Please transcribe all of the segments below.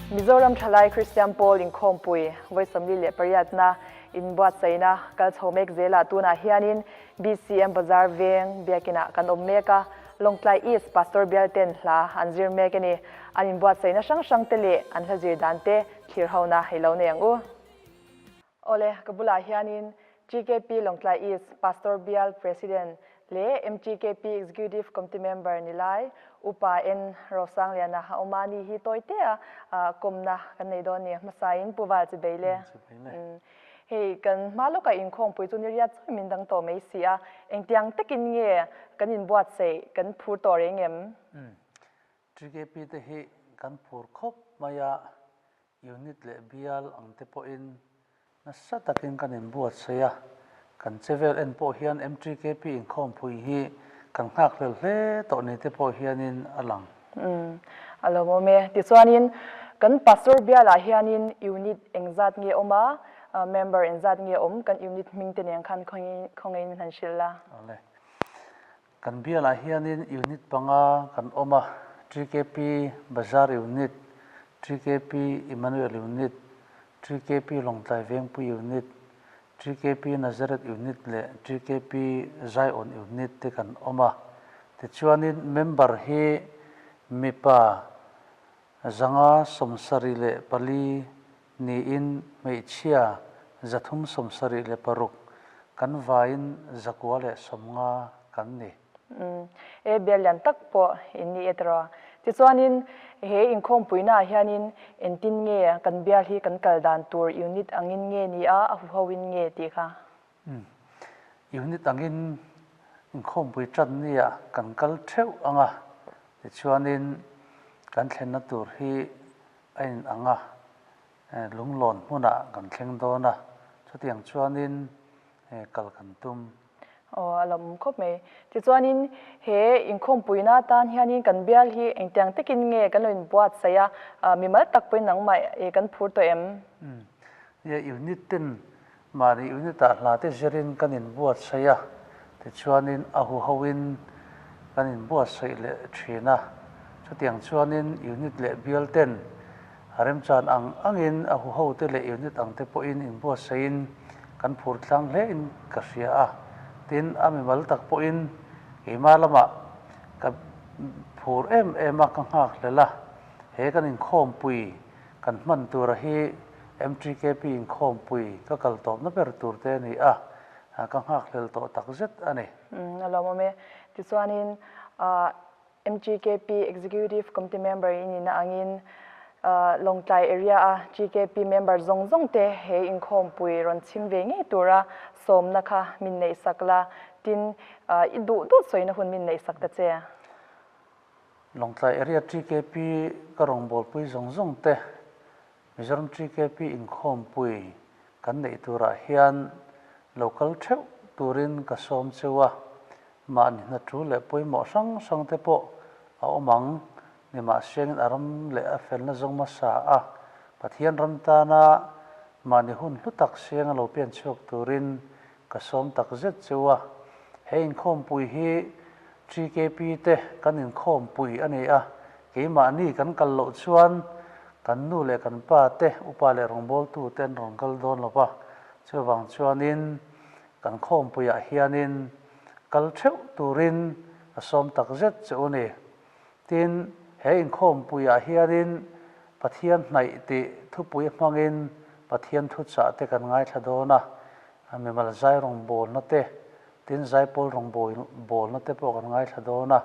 Mizoram Thalai Kristian Pawl Inkhawmpui vawi 48 na inbuatsaihna kal chho mek zelah tunah hianin BCM Bazar veng biakinah kan awm mek a, Lawngtlai East Pastor bialten hla an zir mek a ni. An inbuatsaihna hrang hrang te leh an hla zir dan te thlir hona i lo nei ang u. Awle, ka bulah hianin GKP Lawngtlai East Pastor Bial President leh MTKP Executive Committee Member ni lai Upa N. Rosangliana a awm a, ni hi tawi te a kawmna kan nei dawn ni. Hmasain Pu Val chi bei le. Hei kan hma lawkah inkhawmpui chu ni riat chawi min dang tawh mai si a, engtiang takin nge kan inbuatsaih kan phur tawh reng em? TKP te hi kan phur khawp mai a, Unit leh bial ang te pawhin nasa takin kan inbuatsaih a, kan che vel en pawh hian MTKP inkhawmpui hi kan nghakhlel hle tawh ni te pawh hianin a lang. Umm, a lo awm e. Tichuanin kan Pastor bialah hianin unit engzat nge awm a, member engzat nge awm kan unit hming te nen khan khawngaihin min han hrilh la. Awle. Kan bialah hianin unit panga kan awm a, TKP Bazar Unit, TKP Emmanuel Unit, TKP Lawngtlai Vengpui Unit, TKP Nazareth Unit leh TKP Zion Unit te kan awm a. Tichuanin member hi mipa 574 niin hmeichhia 376 kan vaiin 990 kan ni. Umm, e bial lian tak pawh in ni e tiraw. Tichuanin he inkhawmpuinaah hianin engtin nge kan bial hi kan kal dan tur unit angin nge ni a, a huhoin nge tih kha. Umm, unit angin inkhawmpui tan nia kan kal theuh ang a, tichuanin kan thlenna tur hi a in ang a, lunglawn hmunah kan thleng dawn a, chutiang chuanin kal kan tum. Aw, a lawmawm khawp mai. Tichuanin he inkhawmpuina atan hianin kan bial hi engtiang takin nge kan lo inbuatsaih a, mimal tak pawhin nangmah kan phur tawh em? Umm, nia unit ten Mahni unit-ah hla te zirin kan inbuatsaih a, tichuanin a huhoin kan inbuatsaih leh thin a. Chutiang chuanin unit leh bial ten a remchan ang angin a huho te leh unit ang te pawhin inbuatsaihin kan phur tlang hle in ka hria a. Tin, a mimal tak pawhin keimah lamah ka phur em em a, ka nghakhlel a. He kan inkhawmpui Kan hman tura hi MTKP inkhawmpui ka kal tawpna ber tur te a ni a, ka nghakhlel tawh tak zet a ni. A lawmawm e. Tichuanin MTKP Executive Committee member i nihna angin Lawngtlai area a GKP member zawng zawng te he inkhawmpui rawn chhim ve ngei tura sawmna kha min neihsak la, tin i duh duh sawina hun min neihsak ta che. Lawngtlai Area TKP ka rawngbawlpui zawng zawng te, Mizoram TKP inkhawmpui kan neih turah hian lo kal theuh turin ka sawm cheu a, mahni hna tul leh pawimawh hrang hrang te pawh a awm ang, nimahsengin a ram leh a felna zawng hmasa a, Pathian ram tana mahni hun hlu tak sianga lo pian chhuak turin Ka sawm tak zet cheu a, he inkhawmpui hi TKP te kan inkhawmpui a ni a, keimahni kan kal loh chuan kan nu leh kan pa te, upa leh rawngbawltu te an rawn kal dawn lo va, chuvang chuanin kan khawmpuiah hianin kal theuh turin ka sawm tak zet cheu a ni. Tin, he inkhawmpuiah hianin Pathian hnaih tih thupui hmangin Pathian thuchah te kan ngaithla dawn a, mimal zai rawngbawlna te, tin zaipawl rawngbawlna te pawh kan ngaithla dawn a.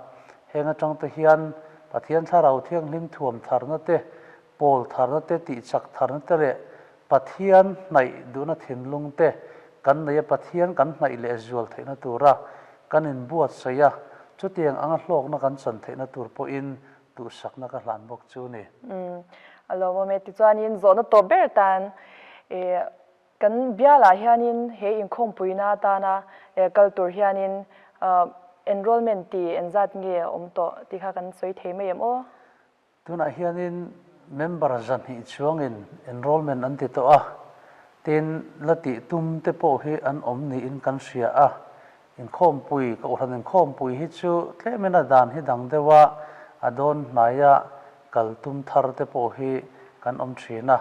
Heng atang te hian Pathian Thlarau Thianghlim thuam tharna te, pawl tharna te, tihchak tharna te leh Pathian hnaih duhna thinlung te kan nei a, Pathian kan hnaih leh zual theihna tura kan inbuatsaih a, chutiang anga hlawkna kan chan theihna tur pawhin duhsakna ka hlan bawk chu ni. Umm, a lawmawm e. Tichuanin zawhna tawp ber tan e kan bialah hianin he inkhawmpuina atana kal tur hianin enrollment tih engzat nge awm tawh tih kha kan sawi thei mai em aw? Tunah hianin member 200 chuangin enrollment an ti tawh a, tin la tih tum te pawh hi an awm niin kan hria a. Inkhawmpui, Kohhran inkhawmpui hi chu tlemin a dan hi dang deuh a, a dawn hnaia kal tum thar te pawh hi kan awm thin a,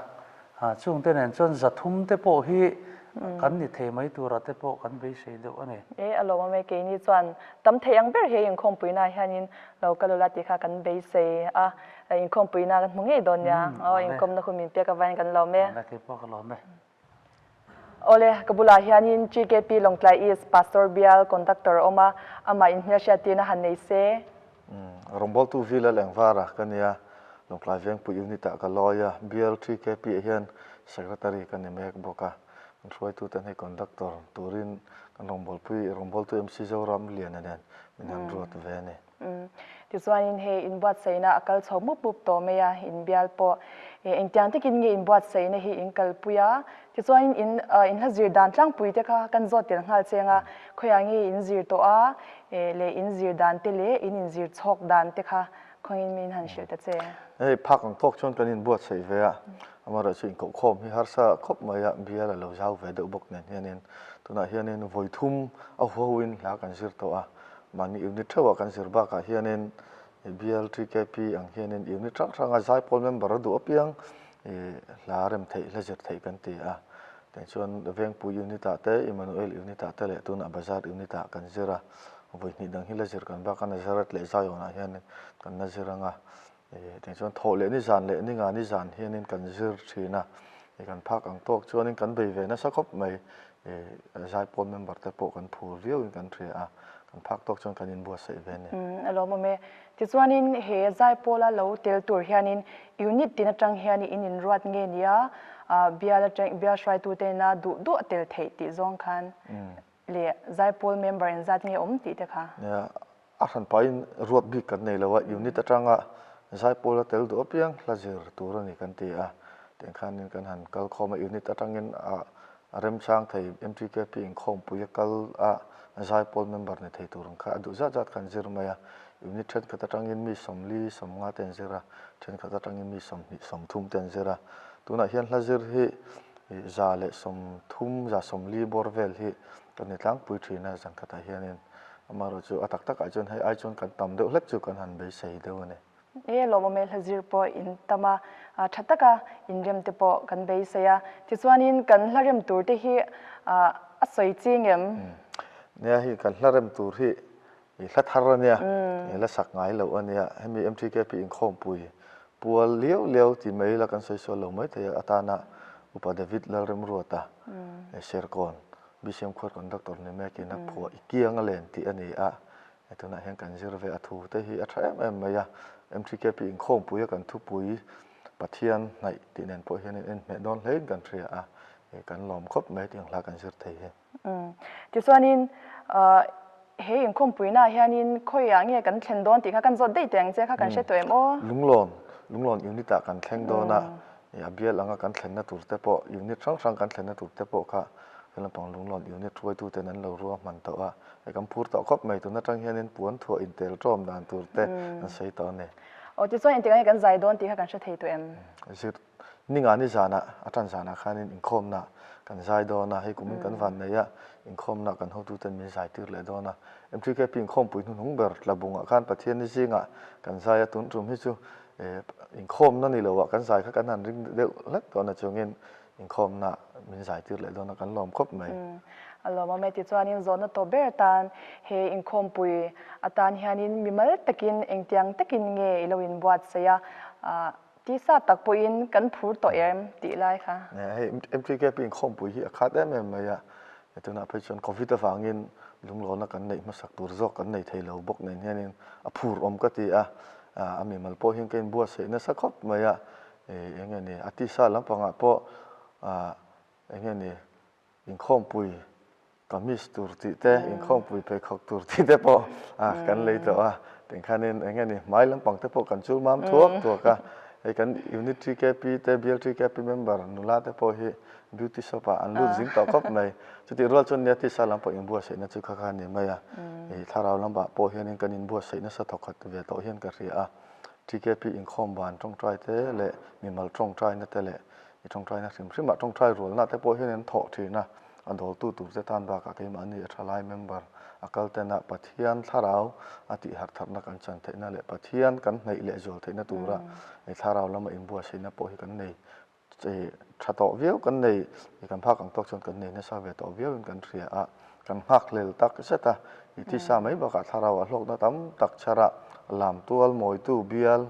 chungte nen chuan 300 te pawh hi kan ni thei mai tura te pawh kan beisei deuh a ni. E, a lawm awm e, keini chuan tam thei ang ber he inkhawmpuina ah hianin lo kal ula tih kha kan beisei a, inkhawmpuina kan hmu ngei dawn nia, aw inkawmna hun min pek avangin kan lawm e. Awle, keipawh ka lawm e. Awle, ka bulah hianin GKP Lawngtlai East Pastor Bial Conductor a awm a, amah inhmelhriattirna han nei se. Rawngbawltu V Lalengvara ka nia, Lawngtlai Vengpui Unit ah ka lawi a, Bial GKP ah hian Secretary ka ni mek bawk a, kan hruaituten hei Conductor turin kan rawngbawlpui rawngbawltu MC Zoramliana nen min han ruat ve a ni. Tichuanin hei inbuatsaihna a kal chho mup mup tawh mai a, inbial pawh engtiang takin nge inbuatsaihna hi in kalpui a, tichuanin in in hla zir dan tlangpui te kha kan zawt tel nghal cheng a, khawiah nge in zir tawh a leh in zir dan te leh in inzir chhawk dan te kha khawngin min han hrilh ta che. Hei phak ang tawk chuan kan inbuatsaih ve a, amaherawhchu inkohkhawm hi harsa khawp mai a, bial a lo zau ve deuh bawk nen hianin tunah hianin vawi thum a huahuin hla kan zir tawh a, Mahni unit theuhah kan zir bakah hianin bial TKP ang hianin unit hrang hranga zaipawl member a duh apiang hla rem theih, hla zir theih kan ti a. Tiang chuan Vengpui unit ah te, Emmanuel unit ah te leh tunah Bazar unit ah kan zir a. Vawi hnih dang hi la zir kan bak a, Nazareth leh Zion ah hianin kan la zir ang a. Tiang chuan thawh leh ni zan leh ni nga ni zan hianin kan zir thin a, kan phak ang tawk chuanin kan bei ve nasa khawp mai. Zaipawl member te pawh kan phur viauin kan hria a, kan phak tawk chuan kan inbuatsaih ve a ni. A lawmawm e. Tichuanin he Zaipawla lo tel tur hianin unit tin atang hian in inruat nge nia, bial atang bial hruaitute duh duh a tel theih tih zawng khan Leh Zaipawl member engzat nge awm tih te kha? Nia, a hran pahin ruat bik kan nei lo a, unit atanga Zaipawl a tel duh apiang hla zir tur a ni kan ti a, tiang khanin kan han kal khawm a, unit atangin a remchang thei MTKP inkhawmpui a kal a, Zaipawl member ni thei tur ang kha a duh zat zat kha an zir mai a, unit thenkhat atangin mi 40, 50 te an zir a, thenkhat atangin mi 20, 30 te an zir a, tunah hian hla zir hi 130, 140 bawr vel hi kan ni tlangpui thin a, zan khatah hianin amaherawhchu a tak takah chuan hei ai chuan kan tam deuh hlek chu kan han beisei deuh a ni. E lawmawm e, hla zir pawh in tam a, tha taka inrem te pawh kan beisei a, tichuanin kan hla rem tur te hi a sawi ching em? Nia hei kan hla rem tur hi I hla thar a nia, i la sak ngai loh a nia. Hemi MTKP inkhawmpui pual liau liau ti mai ila kan sawi sual lo mai thei a, atana Upa David Lalremruata Serkawn BCM Khuar Conductor ni mekin a phuah i kiang a len tih a ni a, tunah hian kan zir ve a thu te hi a tha em em mai a. MTKP inkhawmpui a kan thupui Pathian hnaih tih nen pawh hian in enhmeh dawn hlein kan hria a, kan lawm khawp mai tih ang hla kan zir thei hi. Tichuanin he inkhawmpuinaah hianin khawiah nge kan thlen dawn tih kha kan zawt daih teh ang che kha kan hre tawh em aw? Lunglawn, Lunglawn unit ah kan thleng dawn a, a bial anga kan thlenna tur te pawh unit hrang hrang kan thlenna tur te pawh kha he lampang Lunglawn unit hruaituten an lo ruahman tawh a, hei kan phur tawh khawp mai tun atang hianin puan thuah intel ṭawm dan tur te an sawi tawh a ni. Aw tichuan engtikah nge kan zai dawn tih kha kan hre thei tawh em? Zir Ninga ni zanah, a tan zanah khanin inkhawmna kan zai dawn a, hei kumin kan van nei a, inkhawmna kan hotuten min zai tir leh dawn a. MTKP inkhawmpui hnuhnung ber Tlabungah khan Pathian ni zingah kan zai a, tun tum hi chu inkhawmna ni loah kan zai kha kan han ring deuh hlek tawh na chungin inkhawmna min zai tir leh dawn a, kan lawm khawp mai. A lawmawm e, tichuanin zawhna tawp ber atan he inkhawmpui atan hianin mimal takin engtiang takin nge i lo inbuatsaih a, Tisa tak pawhin kan phur tawh em tih lai kha. Hei MTKP inkhawmpui hi a khat em em mai a, tunah phei chuan Covid avangin lunglawna kan neih hmasak tur zawk kan nei thei lo bawk nen hianin a phur awm ka ti a, a mimal pawh hian ka inbuatsaih nasa khawp mai a, eng nge ni a tisa lampangah pawh eng nge ni Inkhawmpui kamis tur tih te, inkhawmpui pheikhawk tur tih te pawh kan lei tawh a. Tiangkhanin eng nge ni hmai lampang te pawh kan chul mam thuak thuak a. Hei kan Unit TKP te, Bial TKP member nula te pawh hi beauty shop ah an lut zing tawh khawp mai. Chutih rual chuan nia tisa lampang inbuatsaihna chu kha kha a ni mai a. Thlarau lamah pawh hianin kan inbuatsaih nasa thawkhat ve tawh hian ka hria a. TKP inkhawm ban tawngtai te leh mimal tawngtaina te leh I tawngtaina hrim hrimah tawngtai rualna te pawh hian an thawh thin a, a dawltu tur te tan bakah keimahni a thalai member A kal tena Pathian thlarau a tih harh tharna kan chan theihna leh Pathian kan hnaih leh zual theihna tura thlarau lama inbuatsaihna pawh hi kan nei tha tawh viau kan nei kan phak ang tawk chuan kan nei nasa ve tawh viauin kan hria a, kan nghakhlel tak zet a, i thisa mai bakah thlarau a hlawkna tam tak chhar a, lamtual mawitu bial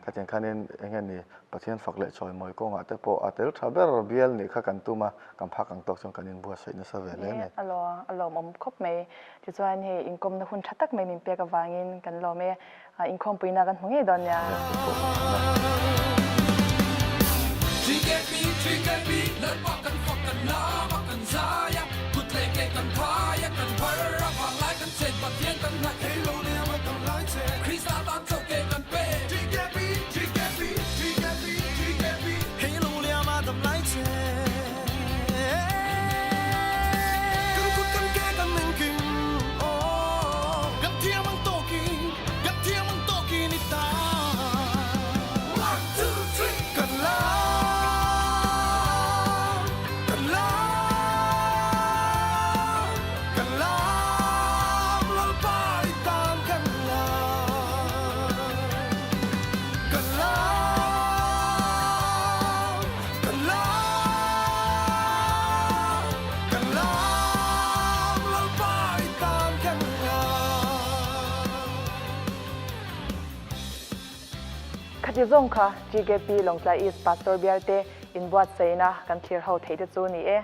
khatiang khanin eng nge ni Pathian fak leh chawimawi kawngah te pawh a tel tha ber bial nih kha kan tum a, kan phak ang tawk chuan kan inbuatsaih nasa ve hle a ni. A lawmawm khawp mai. Tichuan hei inkawmna hun tha tak mai min pek avangin kan lawm e. Inkhawmpuina kan hmu ngei dawn nia. Khati zawng kha TKP Lawngtlai East Pastor bialte inbuatsaihna kan thlir ho theih te chu ni e.